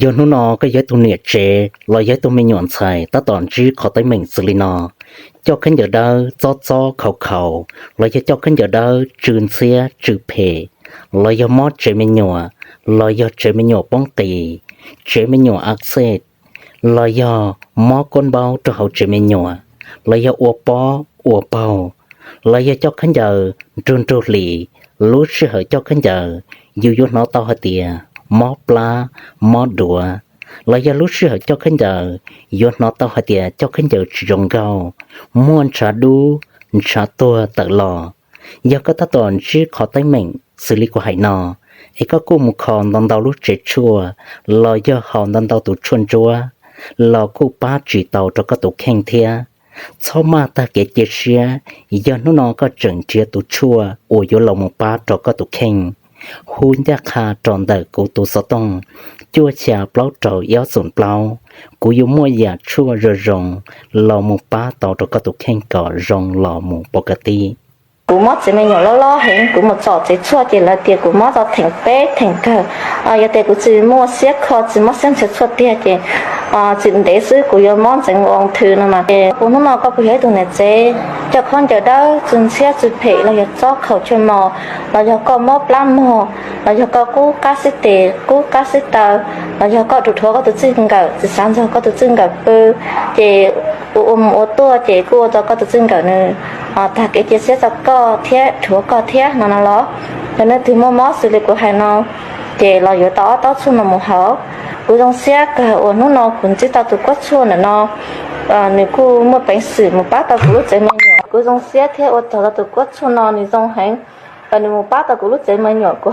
Yog hnub no koj yog ib tug niam tsev los yog ib tug me nyuam ntxhais tab tom ntsib qhov teeb meem xws li no, coj khaub ncaws dawb txob txob khaus khaus, los yog coj khaub ncaws dawb tsw ntxhiab tsw phem, los yog mob tsev me nyuam, los yog tsev me nyuam poob qis, tsev me nyuam a xej, los yog mob koob npaub rau hauv tsev me nyuam, los yog ua pob ua paug, los yog coj khaub ncaws nrug nrug hlis, lub sij hawm coj khaub ncaws yus yuav hnov tau hais tias mob plab, mob duav, los yog lub sij hawm coj khaub ncaws yuav hnov tau hais tias coj khaub ncaws tsis zoo nkauj, muaj ntshav dub, ntshav tuag tawm los. Yog koj tab tom ntsib qhov teeb meem xws li kuv hais no, es koj kuj mus kho ntau ntau lub tsev tshuaj, los yog haus ntau ntau tus tshuaj ntsuab, los kuj pab tsis tau rau koj tus kheej thiab. Txhob maj tag kev cia siab, yog hnub no koj tseem nrhiav tus tshuaj uas yuav los mus pab rau koj tus kheej, hu ncaj qha rau ntawm kuv tus xov tooj cuaj xya plaub rau ib ob xoom plaub. Kuv yuav muaj yam tshuaj zoo zoo los mus pab tau rau koj tus kheej kom zoo los mus pov ka tib. Kuv mob tsev me nyuam loj loj heev, kuv mus tsom tsev tshuaj ces lawv tias kuv mob tau theem peb theem kawg. Yog tias kuv tsis muaj siab kho, tsis mob siab nrhiav tshuaj tiag ces tsis ntev xwb kuv yuav mob ntxeev ua thwv no mas. Ces kuv hnub no koj puas yog ib tug niam tsev coj khaub ncaws dawb tsw ntxhiab tsw phem, los yog txob khaus tsw mos, los yog koj mob plab mog, los yog koj qub qab xib tes qub qab xib taw, los yog koj dhuav dhuav koj tus txij nkawm, tsis xav ntxuag koj tus txij nkawm pw, ces ua ua mus ua tuaj ces kuj ua rau koj tus txij nkawm nws tag kev cia siab rau koj thiab dhuav koj thiab no no los. Yog leej twg muaj mob xws li kuv hais no, ces los yuav tau ob taub tshuaj no mus haus. Kuv zoo siab kawg uas hnub no kuv ntsib tau tus kuab tshuaj ntawm no, nws kuj muaj peev xwm mus pab tau kuv lub tsev me nyuam. Kuv zoo siab thiab ua tsaug rau tus kuab tshuaj no, nws zoo heev, nws mus pab tau kuv lub tsev me nyuam. Kuv